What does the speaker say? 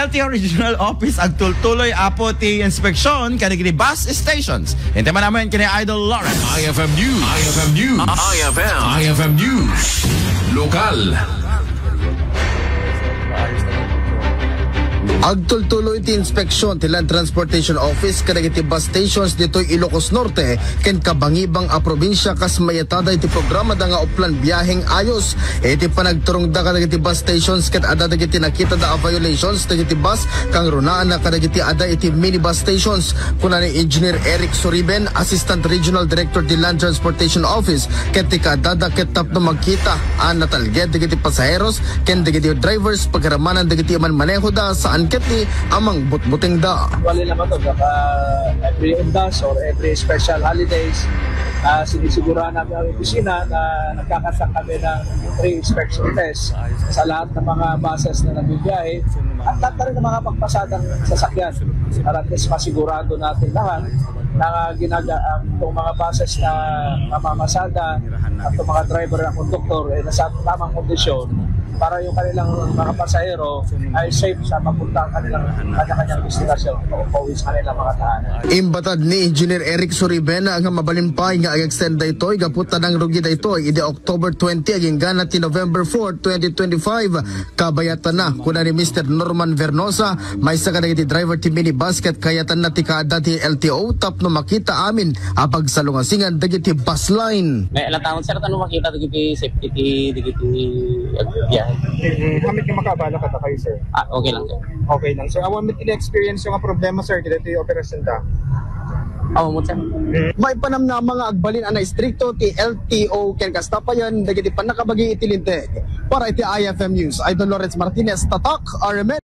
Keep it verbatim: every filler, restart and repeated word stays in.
L T O Regional Office, agtultuloy apo ti inspeksyon kadagiti bus stations. Intamin man ken ni Idol Lawrence. I F M News. I F M News. I F M. I F M News. Lokal. Agtultuloy ti inspeksyon ti Land Transportation Office kadagiti bus stations ditoy Ilocos Norte ken kabangibang a probinsia kas mayatada iti programada nga Oplan Biyaheng Ayos. Iti panagturongda kadagiti bus stations ket adda dagiti nakitada a violations dagiti bus kangrunaanna kadagiti adda iti minibus stations. Kuna ni Engineer Eric Suriben, Assistant Regional Director ti Land Transportation Office, ket ti kaadada ket tapno magkita a natalged dagiti pasaheros ken dagiti drivers pagiramanan dagiti manmanehoda saan ketdi a mangbutbutengda. Wala naman to, baka every undas or every special holidays, ah, sinisigurado namin ang opisina na nagkakaroon kami ng free inspection test sa lahat ng mga buses na nagbibiyahe at lahat na rin ng mga pagpasadang sasakyan para at least masigurado natin lahat na ginaga ang itong mga buses na mamamasada at itong mga driver at konduktor ay nasa tamang kondisyon para yung kanilang mga pasahero ay safe sa papunta ang kanilang kanya-kanyang destinasyon o pauwi sa kanilang mga tahanan. Imbatad ni Engineer Eric Suriben nga mabalin pay nga ag-extend daytoy gapu ta nangrugi daytoy idi October twenty agingga na ti November four, twenty twenty-five. Kabayatanna, kuna ni Mister Norman Vernosa, maysa kadagiti driver ti minibus ket kayatanna ti kaadda ti L T O tapno makita amin a pagsalungasingan dagiti bus line. May alantaman, sir, tapno makita dagiti safety ti dagiti agbiyahe. Mm, haanmi nga makaabala kadakayo, sir. Ah, okay lang, sir. Okay lang, sir. Awan met ini-experience nga problema, sir, kadagiti operasyon ta. Awan met, sir. Maipanamnama nga agbalin a naistrikto ti L T O ken kasta payen dagiti pannakabagi iti linteg. Para iti I F M News, Idol Lawrence Martinez, Tatak, R M N.